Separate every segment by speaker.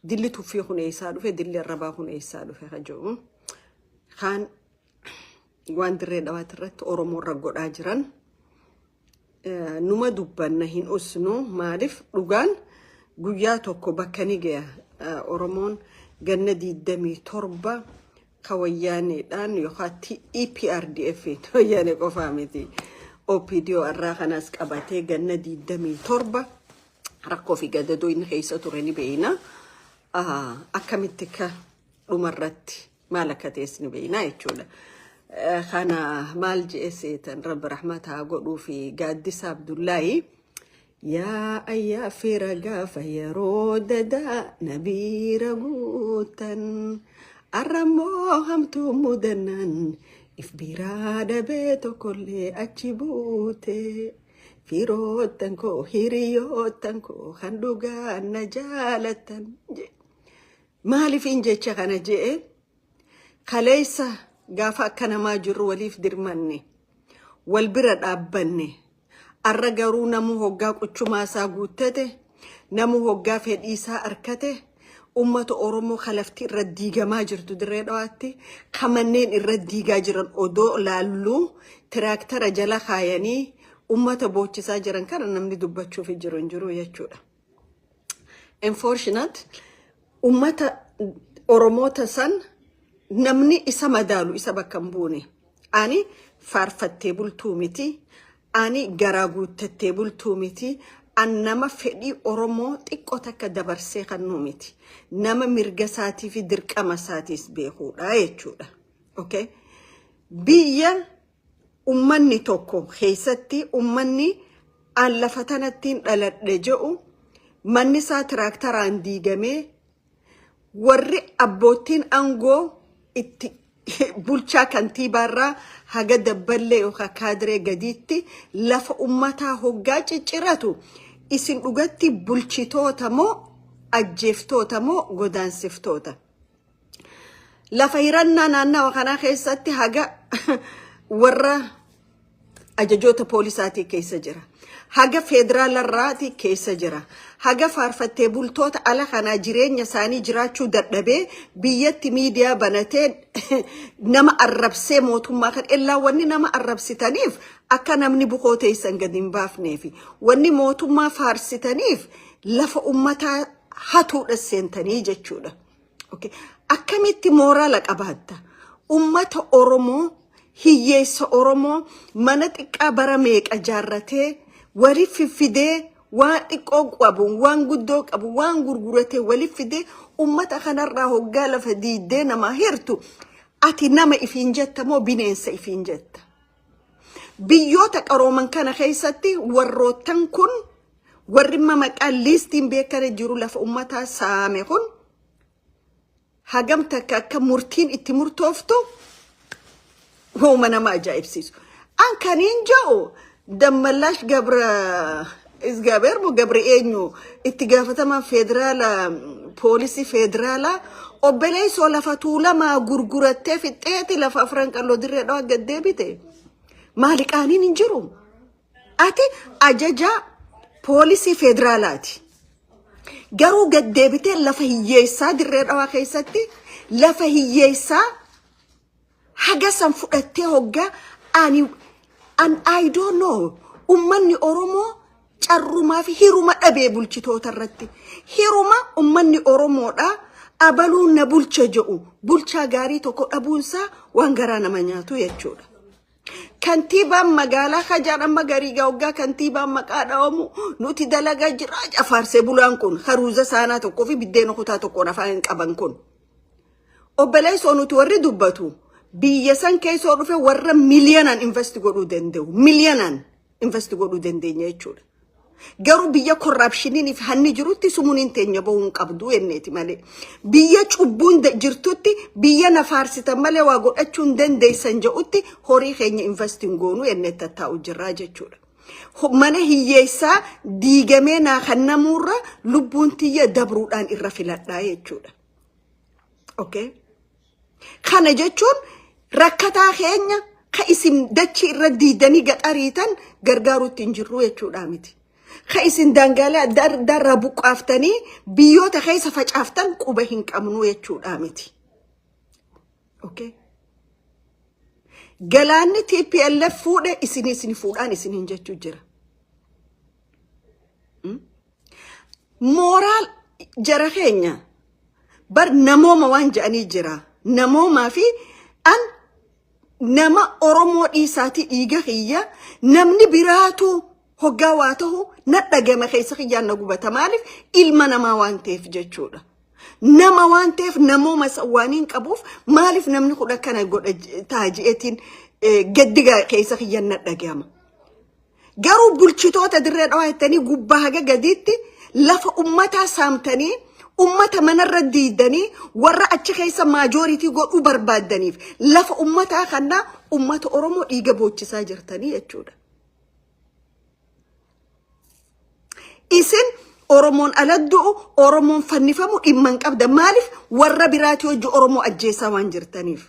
Speaker 1: Dilli tuffii kun eessaa dhufe, dilli arrabaa kun eessaa dhufe ka jedhu. Kaan waan Dirree Dhawaati irratti Oromoo irra godhaa jiran numa dubbanna, hin usnu. Maaliif? Dhugaan guyyaa tokko bakka ni gaya. Oromoon ganna 27 ka Wayyaaneedhaan yookaan EPRDF, Wayyaanee qofaa miti, OPDO irraa kanas qabatee ganna 27 rakkoo fi gadadoo inni keessa ture ni beeyna. Akkamitti akka dhumarratti maal akka ta'es ni beeyna jechuudha. Kana maal je'e seetan? Rabbi rahmata haa godhuu fi Gaaddisa Abdullaahi. Yaa ayyaa fira, gaafa yeroo dadaa nabiira guutan, arrammoo hamtuu mudannaan if biraa dhabee tokkollee achi buute. Firoottan koo, hiriyoottan koo kan dhugaan na jaalattan. Maaliif hin jecha kana je'e? Kaleessa gaafa akka namaa jirru waliif dirmanne, wal bira dhaabbanne. Arra garuu namuu hoggaa quchumaa isaa guuttate, namuu hoggaa fedhii isaa arkate, ummata Oromoo kalafti irra diigamaa jirtu Dirree Dhawaatti, ka manneen irra diigaa jiran odoo laalluu, tiraaktara jala kaayanii ummata boochisaa jiran kana namni dubbachuuf jiru hin jiru jechuudha. Unfortunate, ummata Oromoota san namni isa madaalu isa bakka hin buune. Ani faarfattee bultuu miti. Ani garaa guuttattee bultuu miti. An nama fedhii Oromoo xiqqoo takka dabarsee kannuu miti. Nama mirga isaatii fi dirqama isaatiis beekuudha jechuudha. Okay? Biyya ummanni tokko keessatti ummanni an lafa tanattiin dhaladhe jedhu manni isaa tiraaktaraan diigamee, warri abboottiin aangoo itti bulchaa kantiibaarraa haga dabballee yookaan kaadiree gadiitti lafa ummataa hoggaa cicciratu, isin dhugatti bulchitoota moo ajjeeftoota moo godaansiftoota? Lafa hirannaa naannawa kanaa keessatti haga warra ajajoota poolisaatii keessa jira. Haga federaalarraatii keessa jira. Haga faarfattee bultoota ala kanaa jireenya isaanii jiraachuu dadhabee biyyatti miidiyaa banatee nama arrabsee, mootummaa kan illaa wanni nama arrabsitaniif akka namni bukoo teessan gadi hin baafneefi, wanni mootummaa faarsitaniif lafa ummataa hatuudha seentanii jechuudha. Okay. Akkamitti mooraala qabaatta? Ummata Oromoo, hiyyeessa Oromoo mana xiqqaa bara meeqa jaarratee waliif fiffidee, waan xiqqoo qabu, waan guddoo qabu, waan gurguratee waliif fidee, ummata kanarraa hoggaa lafa diiddee namaa hirtu, ati nama ifiin jetta moo bineensa ifiin jetta? Biyyoota qarooman kana keessatti warroottan kun, warri maqaan liistiin beekame jiru, lafa ummataa saame kun hagam takka akka murtiin itti murtooftu hooma nama ajaa'ibsiisu. An kaniin jedhu, Dammallaash Gabra Izgaabeer moo Gabri eenyu, itti gaafatamaan federaala, poolisii federaalaa, obboleessoo lafa Tuulamaa gurgurattee fixxeeti lafa Afran Qalloo Dirree Dhawaa gad deebite. Maali, qaaniin hin jiru? Ati ajajaa poolisii federaalaati. Garuu gad deebitee lafa hiyyeessaa Dirree Dhawaa keessatti lafa hiyyeessaa haga san fudhattee hoggaa, ani an I don't know, ummanni Oromoo carrumaa fi hiruma dhabee bulchitoota irratti, hiruma ummanni Oromoodha abaluun na bulcha jedhu bulchaa gaarii tokko dhabuunsaa waan garaa nama nyaatu jechuudha. Kantiibaan magaalaa Kajaan amma garii hoggaa kantiibaan maqaa dhawamu nuti dalagaa jiraa faarsee bulaan kun haruuza saanaa tokkoo fi biddeena kutaa tokkoon afaan hin qaban kun. Obboleessoo, nuti warri dubbatu biyya san keessoo dhufe warra miliyoonaan invest godhuu danda'u. Miliyoonaan invest godhuu dandeenya jechuudha. Garuu biyya corruptioniin fi hanni jirutti sumuun teenya bahuu hin qabdu jenneeti malee. Biyya cubbuun jirtutti, biyya na faarsitan malee waa godhachuu hin dandeessan jedhutti horii keenya invest hin goonuu jennee tattaa'u jirraa jechuudha. Mana hiyyeessaa diigamee naa kennamuurra lubbuun tiyya dabruudhaan irra filadhaa jechuudha. Okay. Kana jechuun rakkataa keenya ka isin dachii irra diidanii gaxariitan gargaaruutti hin jirru jechuudha miti. Ka isin daangaalee adda addaarraa buqqaaftanii biyyoota keessa facaaftan quba hin qabnu jechuudha miti. Okay. Galaanni TPLF fuudhe isinii isin fuudhaan isiniin jechuu jira. Moral jara keenya bar namooma waan jedhanii jira. Namoomaa fi an nama Oromoo dhiisaatii dhiiga kiyya namni biraatu hoggaa waa ta'u na dhagama, keessa kiyyaan na gubata. Maaliif? Ilma namaa waan ta'eef jechuudha. Nama waan ta'eef, namooma isa waan hin qabuuf, maaliif namni kun akkana godha ta'a je'eetiin gaddi keessa kiyyaan na dhagama. Garuu bulchitoota Dirree Dhawaa jettanii gubbaa haga gadiitti lafa ummataa saamtanii, ummata manarra diidanii, warra achi keessa majority godhuu barbaaddaniif lafa ummataa kanaa ummata Oromoo dhiiga boochisaa jirtanii jechuudha. Isin Oromoon ala du'u, Oromoon fannifamu dhimma hin qabda. Maaliif? Warra biraati hojii Oromoo ajjeesaa waan jirtaniif.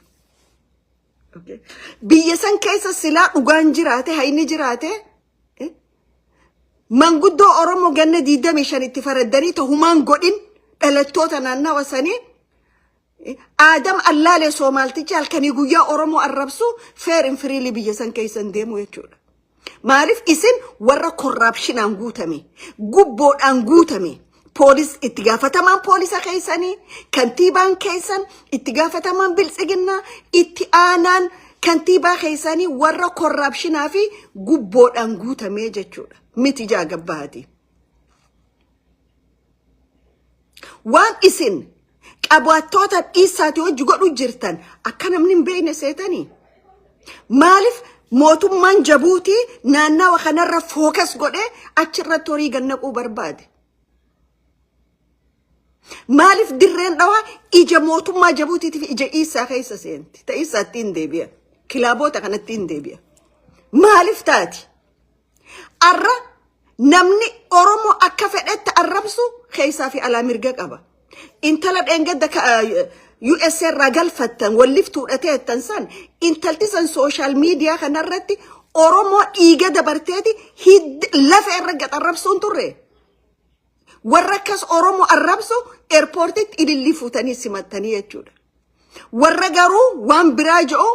Speaker 1: Biyya san keessa silaa dhugaan jiraate, hayni jiraate, manguddoo Oromoo ganna 25 itti faraddanii tahumaan godhin dhalattoota naannawa sanii, Aadam Allaalee Soomaaltichi halkanii guyyaa Oromoo arrabsu fair and freely biyya san keessa hin deemu jechuudha. Maaliif? Isin warra corruptionaan guutame, gubboodhaan guutame, poolis itti gaafatamaan poolisa keessanii, kantiibaan keessan, itti gaafatamaan biltsiginnaa, itti aanaan kantiibaa keessanii warra corruptionaa fi gubboodhaan guutame jechuudha. Miti jaagabbaati. Waan isin qabaattoota dhiisaati hojii godhu jirtan akka namni hin beekne seetanii. Maaliif mootummaan Jabuutii naannawa kanarra focus godhee achirratti horii gannaquu barbaade? Maaliif Dirreen Dhawaa ija mootummaa Jabuutiitiif ija Iisaa keessa seenti? Ta Iisaatti hin deebi'a. Kilaaboota kanatti hin deebi'a. Maaliif taati? Arra namni Oromoo akka fedhetti arrabsu keessaa fi alaa mirga qaba. Intala dheengadda USA irraa galfattan wallif tuudhatee san, intalti san social media kanarratti Oromoo dhiiga dabarteeti lafa irra gaxarrabsuun turre. Warra akkas Oromoo arrabsu airportitti ilillii fuutanii simattanii jechuudha. Warra garuu waan biraa ji'u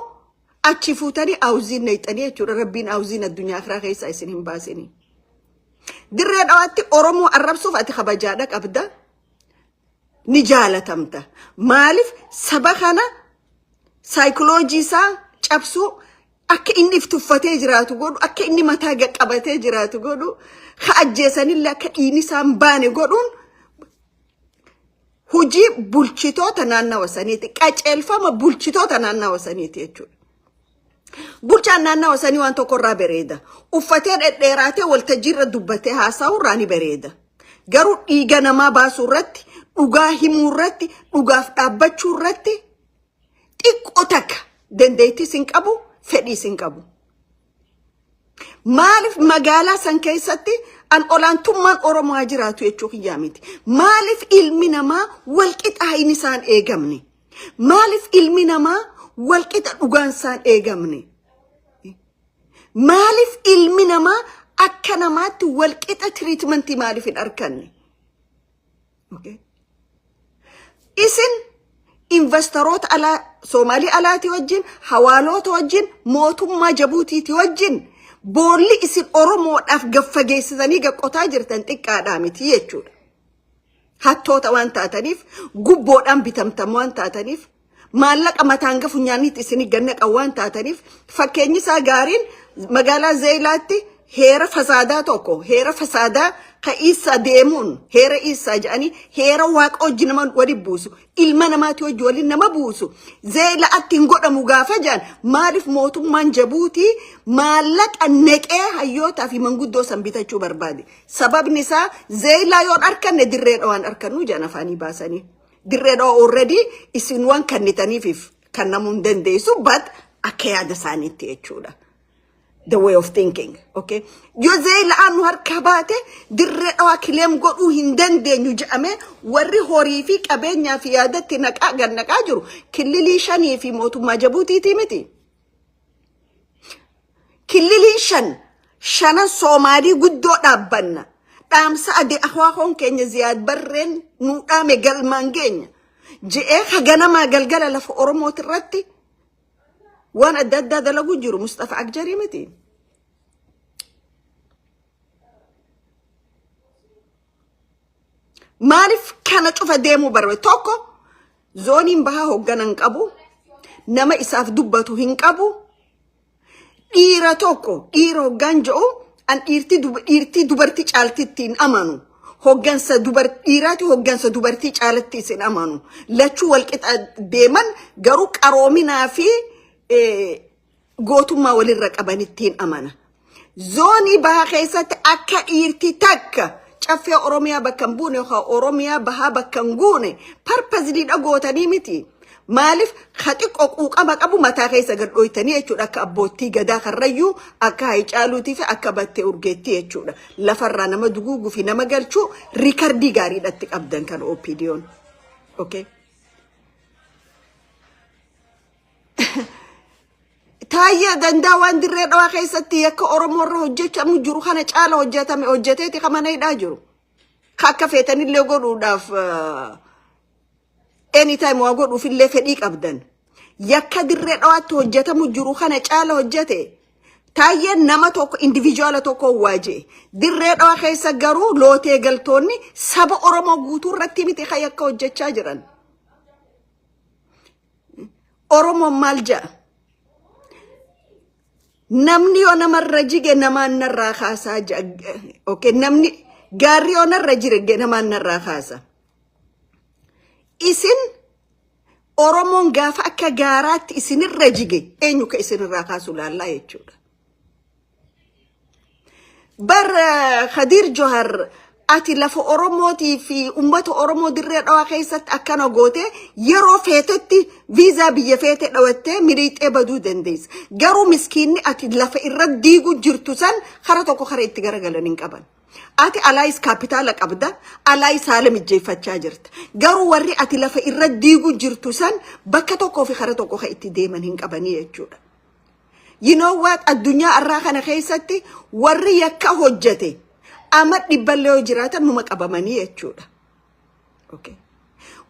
Speaker 1: achi fuutanii aawuziin naqxanii jechuudha. Rabbiin aawuziin addunyaa akiraa keessaa isin hin baasinii. Dirree Dhawaatti Oromoo arrabsuuf ati kabajaadha qabda. Ni jaalatamta. Maaliif? Saba kana saayikoloojii isaa cabsuu, akka inni if tuffatee jiraatu godhu, akka inni mataa qabatee jiraatu godhu, ka ajjeesanillee akka dhiigni isaa hin baane godhuun hojii bulchitoota naannawa saniiti. Qaceelfama bulchitoota naannawa saniiti jechuudha. Bulchaan naannawa sanii waan tokkorraa bareeda. Uffatee dhedheeraatee waltajjiirra dubbatee haasa'urraa ni bareeda. Garuu dhiiga namaa baasuu irratti, dhugaa himuu irratti, dhugaaf dhaabbachuu irratti xiqqoo takka dandeettis hin qabu, fedhiis hin qabu. Maaliif magaalaa san keessatti an olaantummaan Oromoo haa jiraatu jechuu kiyyaa miti. Maaliif ilmi namaa walqixa hayni isaan eegamne? Maaliif ilmi namaa walqixa dhugaan isaan eegamne? Maaliif ilmi namaa akka namaatti walqixa treatmentii maaliif hin arganne? Okay. Isin investoroota alaa, Soomaalii alaatii wajjin, hawaalota wajjin, mootummaa Jabuutiitii wajjin boolli isin Oromoodhaaf gaffageessitanii gaqqotaa jirtan xiqqaadhaa miti jechuudha. Hattoota waan taataniif, gubboodhaan bitamtan waan taataniif, maallaqa mataan gafu nyaannitti isin gannaqan waan taataniif, fakkeenyi isaa gaariin magaalaa Zeeyilaatti heera fasaadaa tokko, heera fasaadaa ka Iisaa deemuun heera Iisaa jedhanii, heera Waaqa hojii nama wali buusu, ilma namaati hojii waliin nama buusu Zeeyilaatti hin godhamu gaafa jedhan, maaliif mootummaan Jabuutii maallaqa neqee hayyootaa fi manguddoo san bitachuu barbaade? Sababni isaa Zeeyilaa yoon arkanne Dirree Dhawaan arkannu jedhan afaanii baasanii. Dirree Dhawaa already isin waan kennitaniif kan namuu hin dandeessu, but akka yaada isaaniitti jechuudha. The way of thinking. Okay. Yoo Zeeyilaan nu harkaa baate Dirree Dhawaa claim godhuu hin dandeenyu jedhamee, warri horii fi qabeenyaa fi yaadatti naqaa gannaqaa jiru killilii shanii fi mootummaa Jabuutiitii miti. Killiliin shan shanan Soomaalii guddoo dhaabbanna. Dhaamsa ade ahwaakoon keenya Ziyaad Barreen nuu dhaame galmaan geenya. Je'ee haganamaa galgala lafa Oromooti irratti waan adda addaa dalagu jiru Mustafa Akjarii miti. Maaliif kana cufa deemuu barbaade? Tokko, zooniin bahaa hoggana hin qabu. Nama isaaf dubbatu hin qabu. Dhiira tokko, dhiira hoggaan jedhu an dhiirtii dubartii caaltitti hin amanu. Hoggansa dhiiraati hoggansa dubartii caalatti isin amanu. Lachuu walqixa deeman, garuu qaroominaa fi gootummaa walirra qabanittiin amana. Zoonii bahaa keessatti akka dhiirti takka caffee Oromiyaa bakka hin buune yookaan Oromiyaa bahaa bakka hin guune purposely dhagootanii miti. Maaliif ka xiqqoo quuqama qabu mataa keessa gad dhooytanii jechuudha, akka abboottii gadaa karrayyuu, akka Hayicaaluutii fi akka Battee Urgeettii jechuudha. Lafarraa nama duguuguu fi nama galchuu recordii gaariidhatti qabdan kan OPDO'n. Okay. Taayyee Dandaa waan Dirree Dhawaa keessatti yakka Oromoo irra hojjetamu jiru kana caala hojjetame hojjeteeti kan mana hidhaa jiru. Ka akka feetanillee godhuudhaaf anytime waa godhuufillee fedhii qabdan. Yakka Dirree Dhawaatti hojjetamu jiru kana caala hojjete. Taayyeen nama tokko, individuala tokko waa jee. Dirree Dhawaa keessa garuu lootee galtoonni saba Oromoo guutuu irratti miti kan yakka hojjechaa jiran. Oromoon maal jedha? Namni yoo namarra jige namaan narraa kaasaa jedha. Okay, namni gaarri yoo narra jire namaan narraa kaasa. Isin Oromoon gaafa akka gaaraatti isinirra jige eenyu ka isinirraa kaasu laallaa jechuudha. Bar Khadiir Johar, ati lafa Oromootii fi uummata Oromoo Dirree Dhawaa keessatti akkana goote, yeroo feetetti viizaa biyya feete dhawattee miliixee baduu dandeessa. Garuu miskiinni ati lafa irra diigu jirtu san kara tokko kara itti garagalan hin qaban. Ati alaayis kaapitaala qabda, alaayis haala mijjeeffachaa jirta. Garuu warri ati lafa irra diigu jirtu san bakka tokkoo fi kara tokko kan itti deeman hin qabanii jechuudha. You know what? Addunyaa irraa kana keessatti warri yakka hojjete ama dhibballee yoo jiraatan numa qabamanii jechuudha. Okay.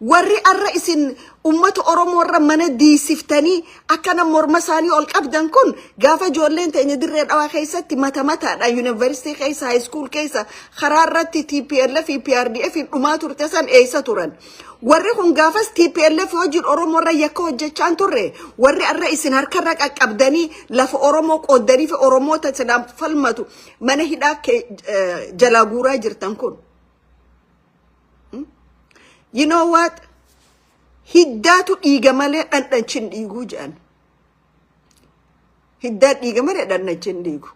Speaker 1: Warri arra isin ummata Oromoo irra mana diisiftanii akkana morma isaanii ol qabdan kun gaafa ijoolleen teenya Dirree Dhawaa keessatti mata mataadhaan yuunivarsiitii keessa, high school keessa, karaa irratti TPLF fi PRDF dhumaa turte san eessa turan? Warri kun gaafas TPLF hojiin Oromoo irra yakka hojjechaa hin turre. Warri arra isin harkarra qaqqabdanii lafa Oromoo qooddanii fi Oromoota silaa falmatu mana hidhaa jalaa guuraa jirtan kun. You know what? Hiddaatu dhiiga malee dhandhachi hin dhiiguu jedhan. Hiddaa dhiiga malee dhandhachi hin dhiigu.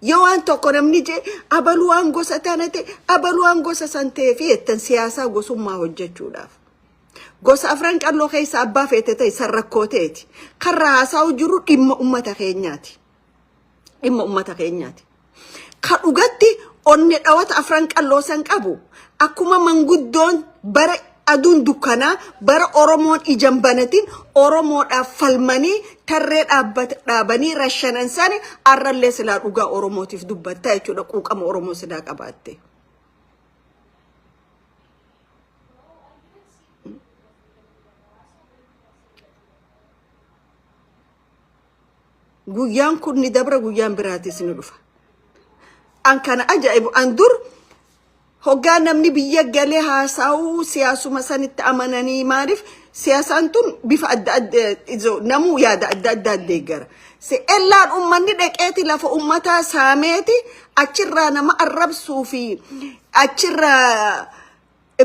Speaker 1: Yoo waan tokko namni jee, abaluu waan gosa tana ta'e, abaluu waan gosa san ta'ee fi jettan siyaasaa gosummaa hojjechuudhaaf. Gosa Afran Qalloo keessa abbaa feete ta'e san rakkoo ta'eeti. Karra haasaa'u jiru dhimma uummata keenyaati. Dhimma uummata keenyaati. Ka dhugatti onne dhawata Afran Qalloo san qabu, akkuma manguddoon bara aduun dukkanaa, bara Oromoon ijan banatin Oromoodhaaf falmanii tarree dhaabanii rashanan sani, arrallee silaa dhugaa Oromootiif dubbattaa jechuudha, quuqama Oromoo silaa qabaatte. Guyyaan kun ni dabra, guyyaan biraatis ni dhufa. An kana ajaa'ibu, an dur hoggaa namni biyya galee haasa'uu siyaasuma sanitti amananii, maaliif siyaasaan tun bifa adda adda namuu yaada adda addaa deeggara. Se ellaan uummanni dhaqeeti lafa uummataa saameeti achirraa nama arrabsuu fi achirraa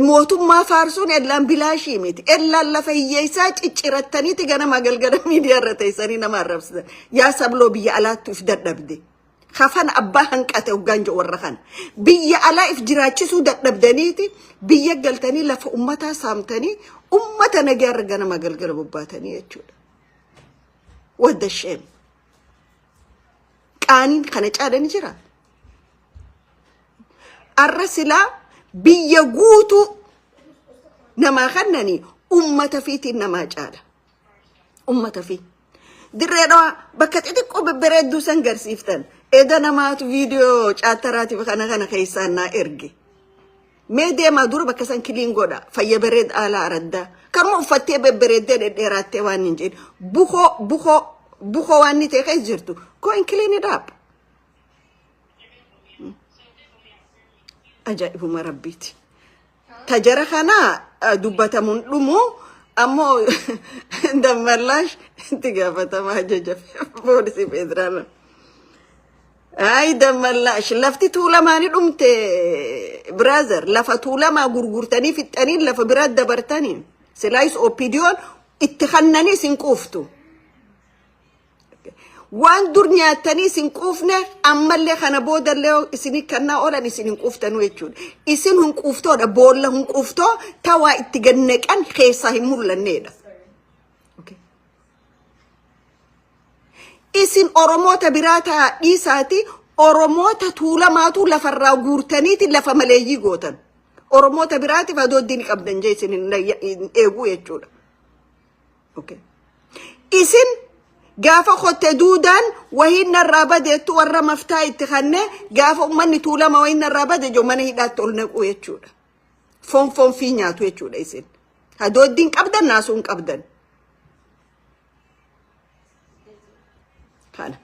Speaker 1: mootummaa faarsuun ellaan bilaashii miti. Ellaan lafa hiyyeessaa ciccirattaniiti ganama galgala miidiyaa irra teessanii nama arrabsitan. Yaa sabloo, biyya alaattu if dadhabde. Kafana abbaa hanqate hoggaan jedhu warra kana. Biyya alaa if jiraachisuu dadhabdaniiti biyya galtanii lafa ummataa saamtanii ummata nagaa irra ganama galgala bobbaatanii jechuudha. What the shame. Qaaniin kana caala ni jira. Arra silaa biyya guutuu namaa kennanii ummata fiitiin namaa caala. Ummata fi. Dirree Dhawaa bakka xixiqqoo bebbereedduu san garsiiftan. Eda namaatu viidiyoo caattaraatiif kana kana keessaan naa erge. Mee deemaa dura bakka san clean godha. Fayya bareed aalaa araddaa. Kanuma uffattee bebbereeddee dhedheeraattee waan hin jedhin. Bukoo bukoo bukoo waan ni ta'e keessa jirtu. Go and clean it up. Ajaa'ibuma rabbiiti. Tajara kana dubbatamuun dhumu ammoo Dammallaash itti gaafatamaa ajaja poolisii federaalaa. Ay, Dammallaash, lafti Tuulamaanii dhumte, brother. Lafa Tuulamaa gurgurtanii fixxanii lafa biraa dabartanii silaayis OPDOn itti kannanii isin quuftu. Waan dur nyaattanii isin quufne, ammallee kana boodallee isinii kannaa oolan isin hin quuftanuu jechuudha. Isin hin quuftoodha, boolla hin quuftoo tawaa itti gannaqan keessaa hin mul'anneedha. Okay. Isin Oromoota biraa ta'a dhiisaati, Oromoota Tuulamaatu lafarraa guurtaniiti lafa maleeyyii gootan. Oromoota biraatiif adooddiin qabdan jee isin hin eeguu jechuudha. Okay. Isin gaafa kotte duudaan wahiin narraa badeettu warra maftaa itti kannee, gaafa uummanni Tuulama wahiin narraa bade ijoo mana hidhaatti ol naquu jechuudha. Foon foon fi nyaatu jechuudha isin. Adooddiin qabdan, naasuu hin qabdan. Kana.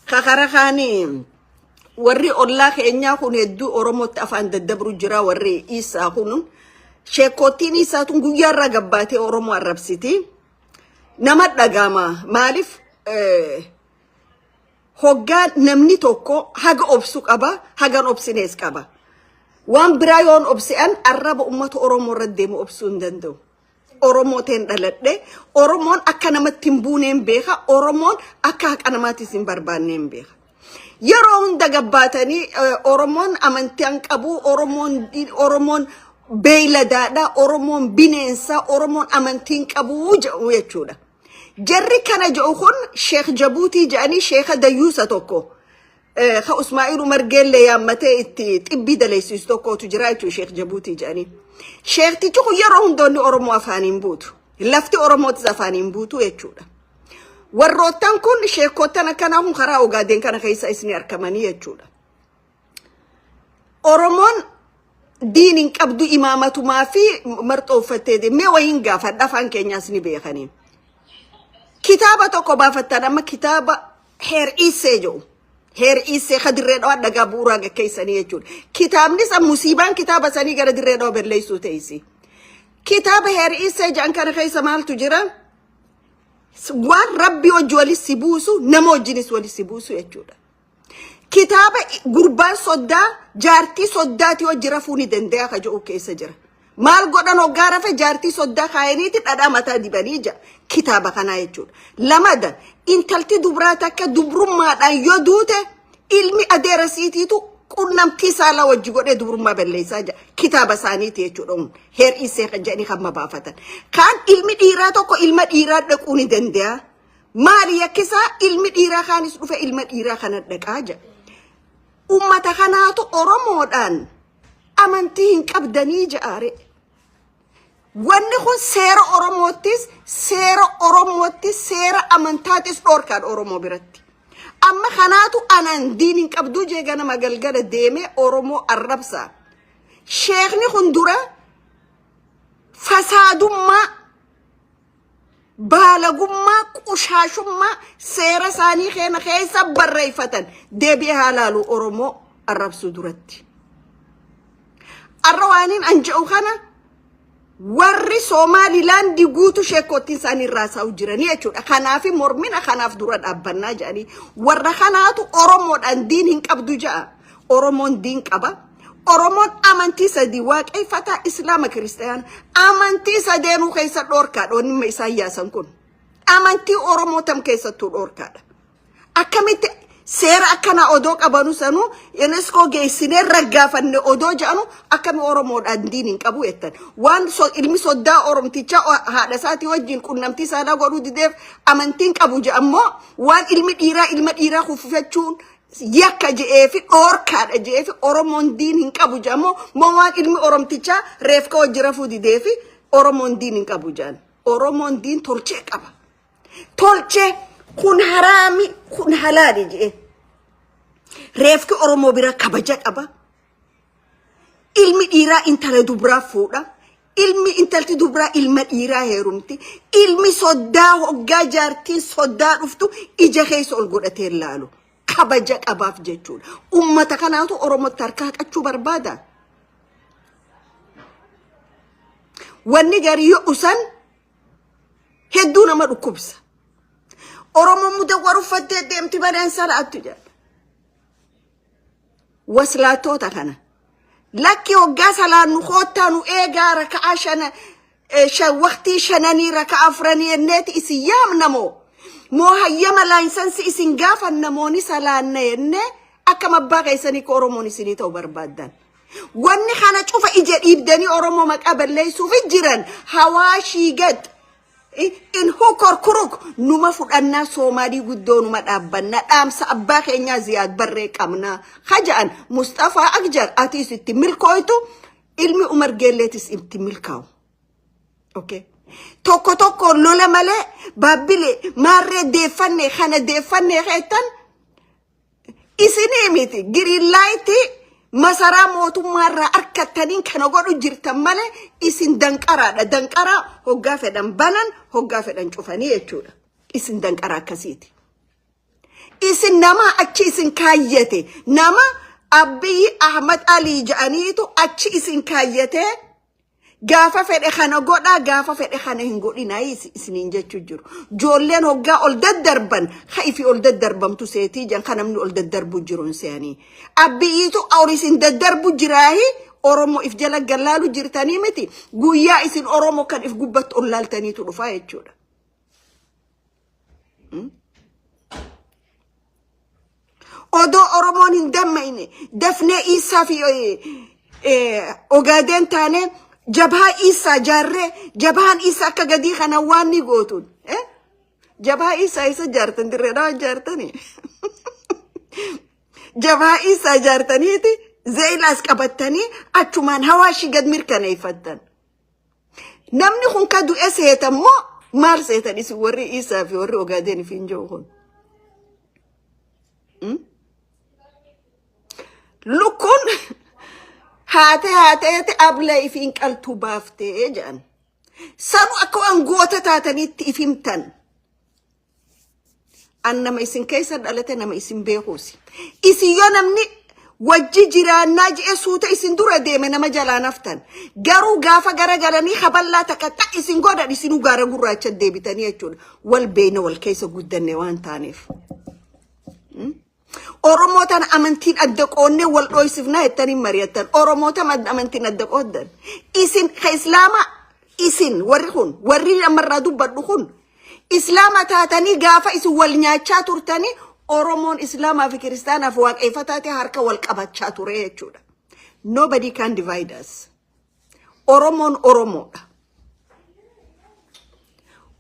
Speaker 1: Kakara kaanii warri ollaa keenyaa kun hedduu Oromootti afaan daddabru jira. Warri Isaa kun, sheekkoottiin Isaa tun guyyaarraa gabbaatee Oromoo arrabsiti. Nama dhagama. Maaliif hoggaa namni tokko haga obsu qaba, hagan obsinees qaba. Waan biraa yoon obsi'an arraba uummata Oromoo irra deemu obsuu hin danda'u. Oromoo teen dhaladhe, Oromoon akka namatti hin buuneen beeka, Oromoon akka haqa namaattis hin barbaanneen beeka. Yeroo hunda gabbaatanii Oromoon amantii hin qabu, Oromoon beeyladaadha, Oromoon bineensa, Oromoon amantii hin qabu jedhu jechuudha. Jarri kana jedhu kun Sheekh Jabuutii jedhanii sheeka dayyuusa tokko. Ka Usmaa'il Umar Geellee yaammatee itti xibbii daleessisu tokkotu jira jechuudha, Sheekh Jabuutii jedhanii. Sheektichi kun yeroo hundoonni Oromoo afaaniin buutu. Lafti Oromootis afaaniin buutu jechuudha. Warroottan kun, sheekottan akkanaa kun, karaa Ogaadeen kana keessa isin argamanii jechuudha. Oromoon diin hin qabdu, imaamatumaa fi marxoo uffattee mee wayiin gaafadha, afaan keenyaas ni beekanii. Kitaaba tokko baafattan amma, kitaaba Heer Iisee jedhu. Heer Iisee ka Dirree Dhawaa dhagaa bu'uuraa gaggeessanii jechuudha. Kitaabni san musiibaan kitaaba sanii gara Dirree Dhawaa balleessuu ta'isi. Kitaaba Heer Iisee jedhan kana keessa maaltu jira? Waan Rabbi hojii walis si buusu, nama wajjinis walis si buusu jechuudha. Kitaaba gurbaan soddaa jaartii soddaatii hojii rafuu ni danda'a ka jedhu keessa jira. Maal godhan? Hoggaa rafe jaartii soddaa kaayaniiti dhadhaa mataa dibanii jira kitaaba kanaa jechuudha. Lamada, intalti dubraa takka dubrummaadhaan yoo duute ilmi adeera siitiitu qunnamtii saalaa wajji godhee dubrummaa balleessaa jira. Kitaaba isaaniiti jechuudha. Heer Isee kan jedhanii kan mabaafatan. Kaan ilmi dhiiraa tokko ilma dhiiraa dhaquu ni danda'a. Maali yakkisaa? Ilmi dhiiraa kaanis dhufe ilma dhiiraa kana dhaqaa jira. Ummata kanaatu Oromoodhaan amantii hin qabdanii ja'aare. Wanni kun seera Oromoottis, seera Oromoottis, seera amantaatis dhoorkaadha Oromoo biratti. Amma kanaatu anan diin hin qabduu jee ganama galgala deemee Oromoo arrabsa. Sheekni kun dura fasaadummaa, baalagummaa, qushaashummaa seera isaanii keena keessa barreeffatan deebi'ee haa laalu Oromoo arrabsuu duratti. Arra waaniin an jedhu kana warri Soomaalilaandii guutuu sheekkoottiin isaanii irraa saa'u jiranii jechuudha. Kanaaf mormina, kanaaf dura dhaabbannaa jedhanii warra kanaatu Oromoodhaan diin hin qabdu ja'a. Oromoon diin qaba. Oromoon amantii sadii waaqeffataa, Islaama, Kiristaana. Amantii sadeenuu keessa dhoorkaadha wanni isaan yaasan kun. Amantii Oromoo tam keessattuu dhoorkaadha. Akkamitti seera akkanaa odoo qabanu sanuu UNESCO geessinee raggaafanne odoo jedhanu akkami Oromoodhaan diin hin qabu jettan? Waan ilmi soddaa Oromtichaa haadha isaatii wajjin qunnamtii saalaa godhuu dideef amantiin qabu jedhammoo, waan ilmi dhiiraa ilma dhiiraa kuffifachuun yakka je'ee fi dhoorkaadha je'ee fi Oromoon diin hin qabu jedhamoo moo, waan ilmi Oromtichaa reefka wajji rafuu didee fi Oromoon diin hin qabu jedhan? Oromoon diin tolchee qaba. Tolchee Kun haraami, kun halaali jedhee. Reefki Oromoo bira kabaja qaba. Ilmi dhiiraa intala dubraa fuudha. Ilmi intalti dubraa ilma dhiiraa heerumti. Ilmi soddaa hoggaa jaartiin soddaa dhuftu ija keessa ol godhatee laalu. Kabaja qabaaf jechuudha. Ummata kanaatu Oromootti harka haqachuu barbaada. Wanni garii yoo usan hedduu nama dhukkubsa. Oromoon mudawwar uffattee deemti malee hin salaattu jedha. Waslaattoota kana. Lakki hoggaa salaannu koottaa nu eegaa raka'aa shana shan waqtii shananii raka'aa afranii jenneeti isin yaamna moo? Moo hayyama laayinsansi isin gaafanna moo ni salaanna jennee akkam abbaa keessanii ka Oromoon isinii ta'u barbaaddan. Wanni kana cufa ija dhiibdanii Oromoo maqaa balleessuuf jiran hawaashii gad in hook or crook numa fudhannaa, Soomaalii guddoo numa dhaabbannaa, dhaamsa abbaa keenyaa Ziyaad Barree qabnaa haja'an. Mustafaa Akjar, atiis itti milkooytu, ilmi Umar Geelleetis itti milkaa'u. Okay. Tokko tokko lola malee Baabbile maarree deeffanne kana deeffanne keettan isinii miti. Green light masaraa mootummaarraa arkattaniin kana godhu jirtan malee isin danqaraadha. Danqaraa hoggaa fedhan banan, hoggaa fedhan cufanii jechuudha. Isin danqaraa akkasiiti. Isin nama achi isin kaayyate, nama Abiyyi Ahmad Alii jedhaniitu achi isin kaayyatee gaafa fedhe kana godhaa, gaafa fedhe kana hin godhinaa isiniin jechuu jiru. Ijoolleen hoggaa ol daddarban ha'ifi ol daddarbamtu seetii jan kan namni ol daddarbu jiru hin se'anii. Abiyyiitu ol isin daddarbu jiraahi Oromoo if jala gallaalu jirtanii miti, guyyaa isin Oromoo kan if gubbatti ol laaltaniitu dhufaa jechuudha. Odoo Oromoon hin dammaqne dafnee Iisaa fi Ogaadeen taanee jabhaa Iisaa jaarree, jabhaan Iisaa akka gadii kana waan ni gootuun. Jabhaa Iisaa isa jaartan dirreedhaa jaartanii. Jabhaa Iisaa jaartaniiti zeeyilaas qabattanii achumaan hawaashii gad mirkaneeffattan. Namni kun ka du'e seetan moo maal seetan isin warri Iisaa fi warri Ogaadeen fi hin jiru kun? Lukkuun haatee haateeti ablee ifiin qaltuu baaftee jedhan. Sanu akka waan goota taataniitti if himtan. An nama isin keessa dhalate, nama isin beekuusi. Isin yoo namni wajji jiraannaa je'e suuta isin dura deeme nama jalaa naftan. Garuu gaafa garagalanii haballaa takka ta'a isin godhan, isinuu gaara gurraacha deebitanii jechuudha. Wal beeyna, wal keessa guddanne waan taaneef. Oromoo tana amantiin adda qoonnee wal dhooysifnaa jettanii mari'attan. Oromoo tana amantiin adda qooddan. Isin ka Islaamaa, isin warri kun, warri ammarraa dubbadhu kun Islaama taatanii gaafa isin wal nyaachaa turtanii Oromoon Islaamaa fi Kiristaanaaf waaqeffataa ta'e harka wal qabachaa ture jechuudha. Nobody can divide us. Oromoon Oromoodha.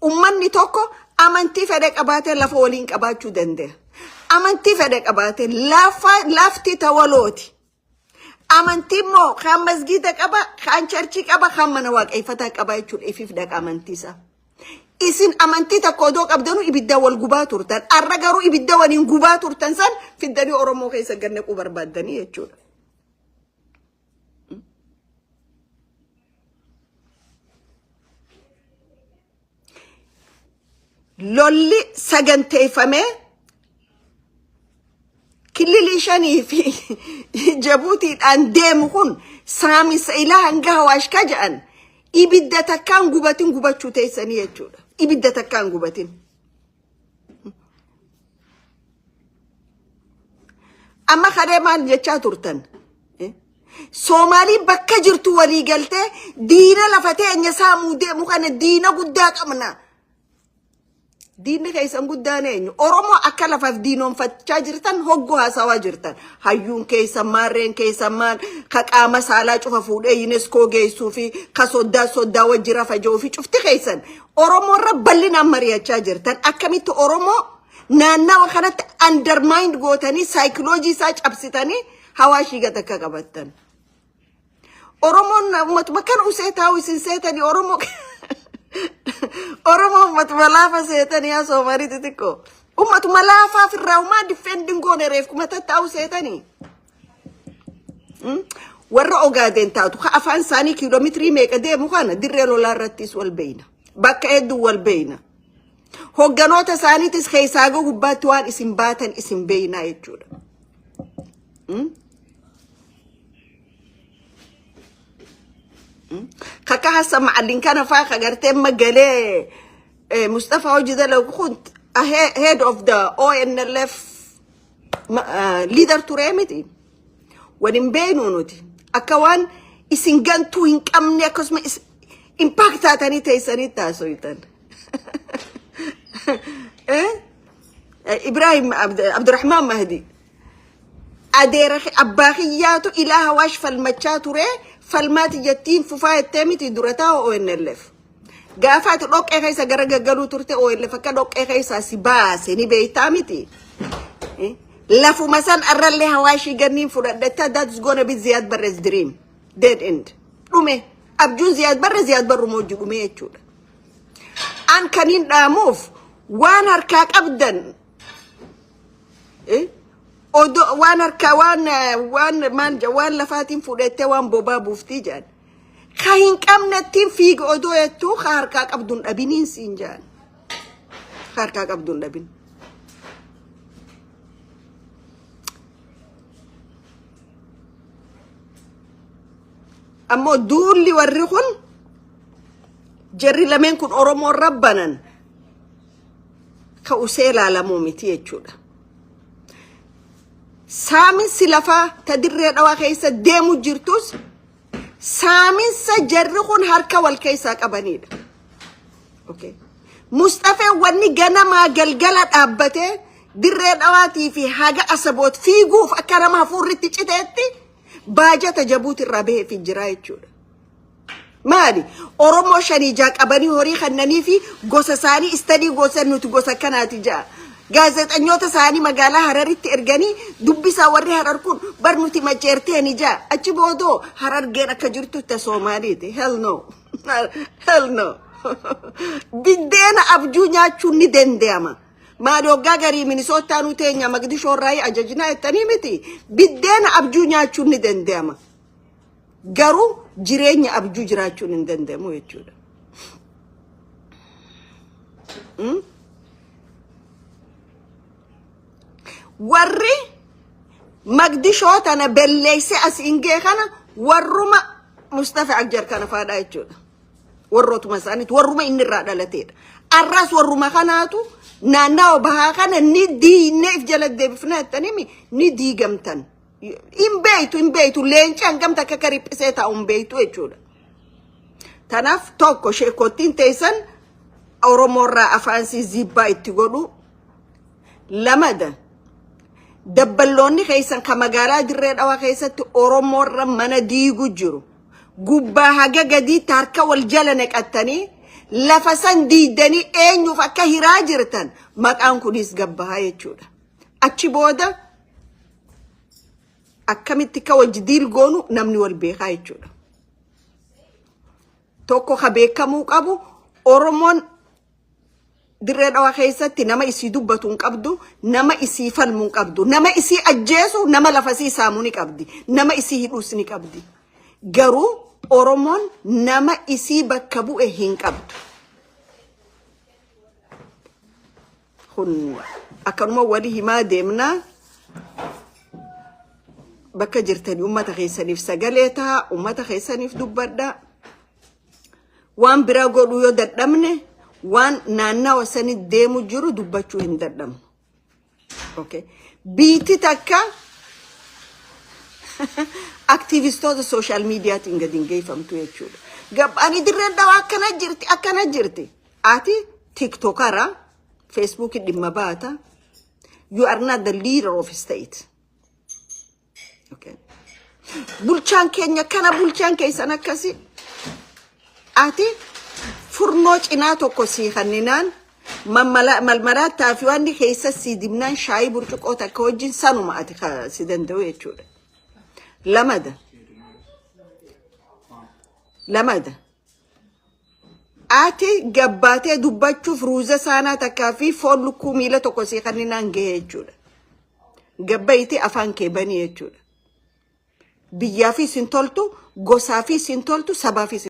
Speaker 1: Ummanni tokko amantii fedhe qabaatee lafa waliin qabaachuu danda'a. Amantii fedhe qabaatee lafa lafti tawalooti. Amantii immoo kaan masgiida qaba, kaan church qaba, kaan mana waaqeffataa qaba jechuudha. Ifiif dhaqa amantii isaa. Isin amantii tokko odoo qabdanuu ibidda wal gubaa turtan. Arra garuu ibidda waliin gubaa turtan san fiddanii Oromoo keessa gad naquu barbaaddanii jechuudha. Lolli saganteeffamee kililii shanii fi Jabuutiidhaan deemu kun saamisa ilaa hanga Hawaash ka jedhan ibidda takkaan gubatin gubachuu teessanii jechuudha. Ibidda takkaan gubatin. Amma kadhee maal jechaa turtan? Soomaaliin bakka jirtu walii galtee diina lafa teenya saamuu deemu kana diina guddaa qabna. Diinni keessan guddaan eenyu? Oromoo akka lafaaf diinoonfachaa jirtan hogguu haasawaa jirtan. Hayyuun keessan, maarreen keessan maal ka qaama saalaa cufa fuudhee UNESCO geessuu fi ka soddaa soddaa wajji rafa jiru fi cufti keessan Oromoo irra bal'inaan mari'achaa jirtan. Akkamitti Oromoo naannawa kanatti undermine gootanii saayikoloojii isaa cabsitanii hawaashii gad akka qabattan. Oromoon uummatuma kan usee taa'u isin seetanii Oromoo uummatuma laafa seetanii yaa Soomaalii xixiqqoo. Ummatuma laafaaf irraa umaa defending goone reef kuma tattaa'u seetanii. Warra Ogaadeen taatu ka afaan isaanii kiiloomeetirii meeqa deemu kana dirree lolaa irrattis wal beeyna. Bakka hedduu wal beeyna. Hogganoota isaaniitis keessaa gubbaatti waan isin baatan isin beeynaa jechuudha. Kaka Hassan Macallin kana faa ka gartee magalee Mustafa hojii dalagu kun head of the ONLF leader turee miti. Waliin beeknu nuti. Akka waan isin gantuu hin qabne akkasuma impact taatanii teessanii taasoitan. Ibrahim Abdurrahman Mahdi. Adeera abbaa kiyyaatu ilaa Hawaash falmachaa ture, falmaati jettiin fufaa jettee miti dura taa'u ONLF. Gaafa ati dhoqqee keessa gara gaggaluu turte, ONLF akka dhoqqee keessaa si baase ni beektaa miti. Lafuma san arrallee Hawaashii ganniin fudhadhetta, that's gonna be Ziyaad Barre's dream. Dead end. Dhume. Abjuun Ziyaad Barre Ziyaad Barruma hojii dhume jechuudha. An kaniin dhaamuuf waan harkaa qabdan, odoo waan harkaa waan maal waan lafaatiin fudhattee waan bobaa buuftii jedhan. Ka hin qabnettiin fiiga odoo jettuu, ka harkaa qabduun dhabiniin siin jedhan. Ka harkaa qabduun dhabin. Ammoo duulli warri kun jarri lameen kun Oromoon rabbanan ka usee ilaalamuu miti jechuudha. Saaminsi lafaa ta Dirree Dhawaa keessa deemu jirtus saaminsa jarri kun harka wal keessaa qabanidha. Okay. Mustafee wanni ganamaa galgala dhaabbatee Dirree Dhawaatii fi haga Asaboot fiiguuf akka nama hafuurritti citeetti baajata Jabuuti irraa bahee fi jira jechuudha. Maali? Oromoo shanii jaa qabanii horii kennanii fi gosa isaanii istadii gosa nuti gosa kanaati jaa. Gaazexanyoota isaanii magaalaa Hararitti erganii dubbisaa, warri Harar kun bar nuti maceerteeni jaa. Achi boodoo Harargeen akka jirtu ta Soomaaliiti. Hell no. Hell no. Biddeena abjuu nyaachuun ni danda'ama. Maali, hoggaa garii Minisootaa nu teenya Maqdishoo irraa ajajnaa jettanii miti. Biddeena abjuu nyaachuun ni danda'ama. Garuu jireenya abjuu jiraachuun hin danda'amu jechuudha. Warri Maqdishoo tana belleessee as hin ga'e kana warruma Mustafa Agjar kana faadhaa jechuudha. Warrootuma isaaniiti, warruma inni irraa dhalateedha. Arraas warruma kanaatu naannawa bahaa kana ni diinee if jala deebifnaa jettanii ni diigamtan. Hin beeytu, hin beeytu, leenci hangam takka akka riphisee taa'u hin beeytu jechuudha. Tanaaf tokko sheekottiin teessan Oromoorraa afaan sii zibbaa itti godhu. Lamada, dabballoonni keessan ka magaalaa Dirree Dhawaa keessatti Oromoorra mana diigu jiru. Gubbaa haga gadiitti harka wal jala naqattanii lafa san diidanii eenyuuf akka hiraa jirtan maqaan kunis gabbahaa jechuudha. Achi booda akkamitti akka wajji deal goonu namni wal beekaa jechuudha. Tokko ka beekamuu qabu, Oromoon Dirree Dhawaa keessatti nama isii dubbatu hin qabdu, nama isii falmu hin qabdu, nama isii ajjeesu, nama lafa isii saamu ni qabdi, nama isii hidhuus ni qabdi. Garuu Oromoon nama isii bakka bu'e hin qabdu. Kun akkanuma wali himaa deemnaa. Bakka jirtanii uummata keessaniif sagalee ta'a, uummata keessaniif dubbadhaa. Waan biraa godhuu yoo dadhabne, waan naannawa sani deemu jiru dubbachuu hin dadhabnu. Okay. Biitti takka aktiivistoota social mediaatiin gadi hin geeffamtu jechuudha. Gabbaanii Dirreen Dhawaa akkana jirti, akkana jirti. Ati TikTokara, Facebookii dhimma baata. You are not the leader of state. Okay. Bulchaan keenya kana, bulchaan keessan akkasi. Ati furnoo cinaa tokko sii kanninaan malmalaattaa fi waan keessa sii dibnaan shaayii burcuqqoo takka wajjin sanuma ati si danda'u jechuudha. Lamada. Lamada. Ati gabbaatee dubbachuuf ruuza saanaa takkaa fi foon lukkuu miila tokko sii kanninaan gahe jechuudha. Gabbayti afaan kee banii jechuudha. Biyyaafis hin toltu, gosaafis hin toltu, sabaafis.